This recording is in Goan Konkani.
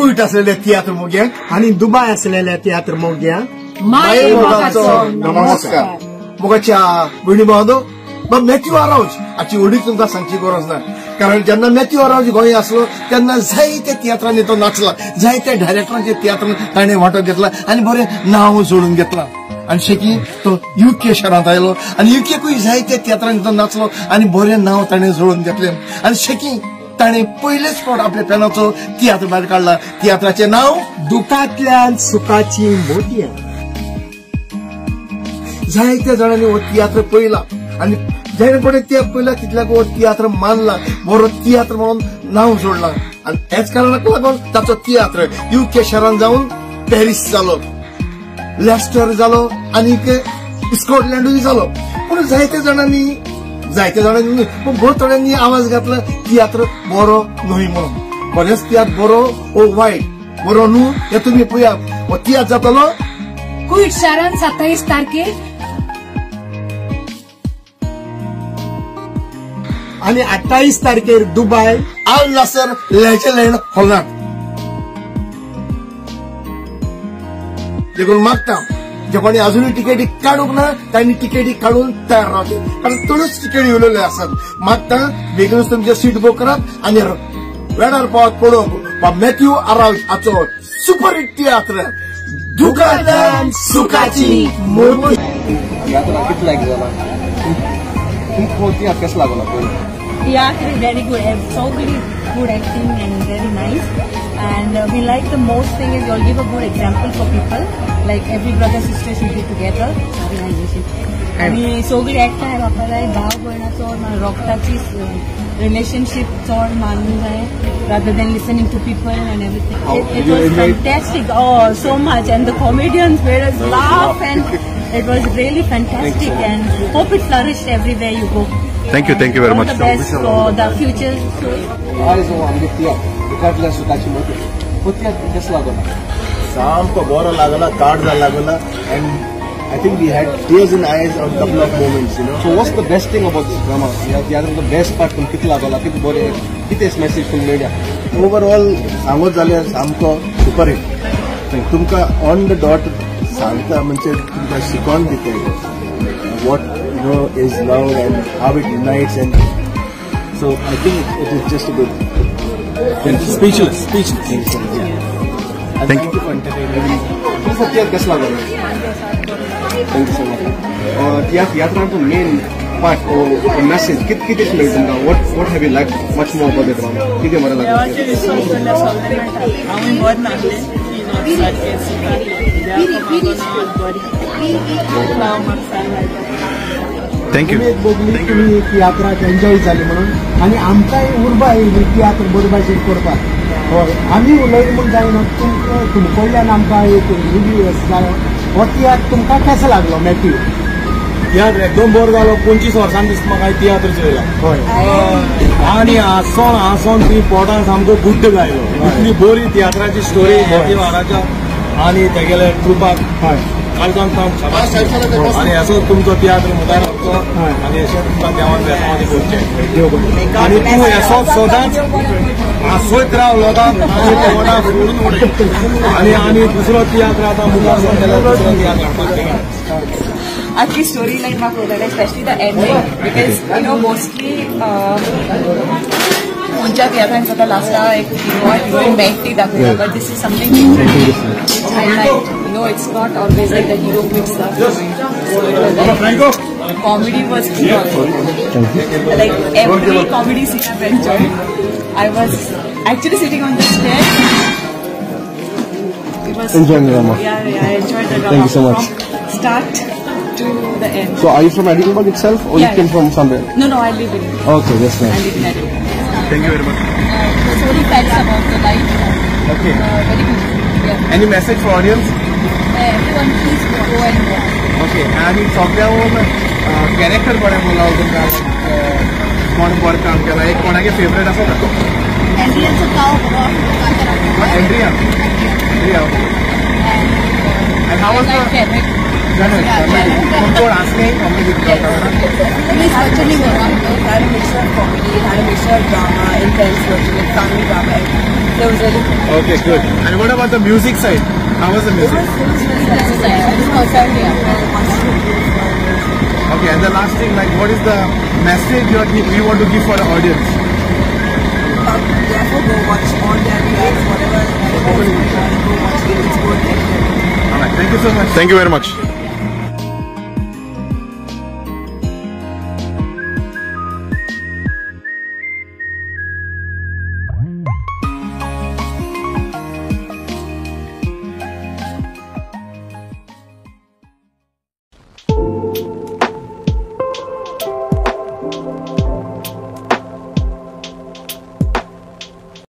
कुयट आसलेले तियात्र मोग्यांक आनी दुबाय आसलेले तियात्र मोग्यांक माय मोगाचो नमस्कार. मोगाच्या भयणी भावांनो, मॅथ्यू आरावज हाची ओडीक तुमकां सांगची गरज ना, कारण जेन्ना मॅथ्यू आरावज गोंय आसलो तेन्ना जायते तियात्रांनी तो नाचला, जायते डायरेक्टरांच्या तियात्रांत ताणें वांटो घेतला आनी बरें नांव जोडून घेतला. आनी शेकी तो युके शहरांत आयलो आनी युकेकूय जायते तियात्रांनी तो नाचलो आनी बरें नांव ताणें जोडून घेतलें. आनी शेकी ताणें पयलेच फावट आपल्या पेनाचो तियात्र भायर काडला. तियात्राचें नांव दुकांतल्यान सुखाची मोतयां. जायत्या जाणांनी हो तियात्र पळयला आनी जायते कोणें तियात्र पळयला तितल्याक हो तियात्र मानला, बरो तियात्र म्हणून नांव जोडला. आनी ह्याच कारणाक लागून ताचो तियात्र युके शहरांत जावन पॅरीस जालो, लेस्टर जालो आनीक स्कॉटलँडूय जालो. पूण जायत्या जाणांनी न्हय पूण भोव थोड्यांनी आवाज घातला तियात्र बरो न्हय म्हणून. खरेंच तियात्र बरो ओ वायट बरो न्हू हें तुमी पळयात. हो तियात्र जातलो कुयट शारांत 27 तारखेर आनी 28 तारखेर दुबाय आल नासर लेजलँड हॉलांत. देखून मागता जे कोणी अजूनय तिकेटी काडूंक ना तांणी तिकेटी काडून तयार रावचे, कारण चडूच तिकेटी उरलेल्यो आसात. मागता बेगीनूच तुमचे सीट बूक करात आनी वेळार पावत पळोवंक मॅथ्यू आरावज हाचो सुपरहिट तियात्र दुकांतल्यान सुखाची मोती. तियात्र कितलो लायक जाला तुमकां तियात्र कसो लागलो पयलो? Theatre is very good, so really good acting and very nice. And we like the most thing is you all give a good example for people. Like every brother sister should be together. Organization. आणि सगळी एकठांय रावपा जाय, भाव भयणाचो रोगताची रिलेशनशीप चड मानूंक जाय rather than listening to people and everything. It was fantastic. Oh, so much. And the comedians made us laugh and it was really fantastic. And hope it flourished everywhere you go. Thank you, thank you very much. All the best for the future. आयज हो आमगे तियात्र दुकांतल्यान सुखाची मोती, हो तियात्र कसो लागलो? सामको बरो लागला, काळजा लागला. And I think we had tears in eyes on couple of moments, you know. So what's the best thing about this drama? ह्या तियात्राचो बेस्ट पार्ट तुमकां कितें लागला, कितें बरें, कितें मॅसेज तुमकां मेळ्ळ्या? ओवरऑल सांगत जाल्यार सामको सुपरहिट. तुमकां ऑन the dot सांगता, म्हणजे तुमकां शिकोवन दिता what you know is love and how it unites, and so I think it is just a good. Speechless, speechless. Yeah. Thank you for entertaining me. तुमकां तियात्र कसो लागलो? Thank you so much. तियात्रांचो main part or message कितें कितें मेळ्ळें तुमकां? What have you like much more about the drama? कितें बरें लागलें? हांवें बरें नासलें. Thank you. उमेद भोगली तुमी तियात्राक एन्जॉय जाली म्हणून आनी आमकांय उर्बा येयली तियात्र बरे भाशेन करपाक. हय, आमी उलयली म्हूण जायना, तुमकां तुमकडल्यान आमकां एक रिव्यू जायो. हो तियात्र तुमकां कसो लागलो मॅथ्यू? तियात्र एकदम बरो जालो. 25 वर्सां दिसता म्हाका तियात्र चोयला. हय, आनी हांसोन हांसोन तुमी पोटान सामको गुड्ड घायलो. इतली बरी तियात्राची स्टोरी मॅथ्यू आरावजा आनी तेगेले ट्रुपाक. हय, कालच्यान शाबास. आनी असो तुमचो तियात्र मुखार वचचो आनी अशें तुमकां देवान बेसांव करचें. आनी तूं असो सदांच हांसयत राव लोकांक, पोटां फोडून उडय. आनी आनी दुसरो तियात्र आतां मुखार सरता जाल्यार दुसरो तियात्र हाडपाक जाय. आखी स्टोरी लाईन म्हाका उलयता, especially the ending, because you know mostly खंयच्या तियात्रान जाता लास्टा एक हिरो हिरोइन मेळटी दाखयता, but this is something I like. You know, it's not always like the hero picks up. Comedy was like every comedy scene I enjoyed. I was actually sitting on the stairs. It was enjoying the drama. Yeah, yeah, I enjoyed the drama. Thank you so much. From start to the end. So are you from Edinburgh itself or yeah, you came from somewhere? No, no, I live in. Okay, that's nice. I live in Edinburgh. Thank you very much. So facts about the life. Okay. Very beautiful. Yeah. Any message for audience? Everyone please go and watch. Okay, आनी सगळ्यांहून कॅरेक्टर कोणें बोला तुमकां, कोण बरें काम केलां, एक कोणागे फेवरेट आसा ना? एंड्रियाचो काव बरो. Andrea. Andrea. And how was the कोण आसलें comedy? Had a mixture of comedy, had a mixture of drama, intense version, family drama, everything. So it was really good. Okay, good. And what about the music side? How was the music? It was really nice. Okay, and the last thing, like, what is the message you want to give for the audience? Therefore, go watch all their reacts, whatever. Go watch it. It's worth it. All right, thank you so much. Thank you very much.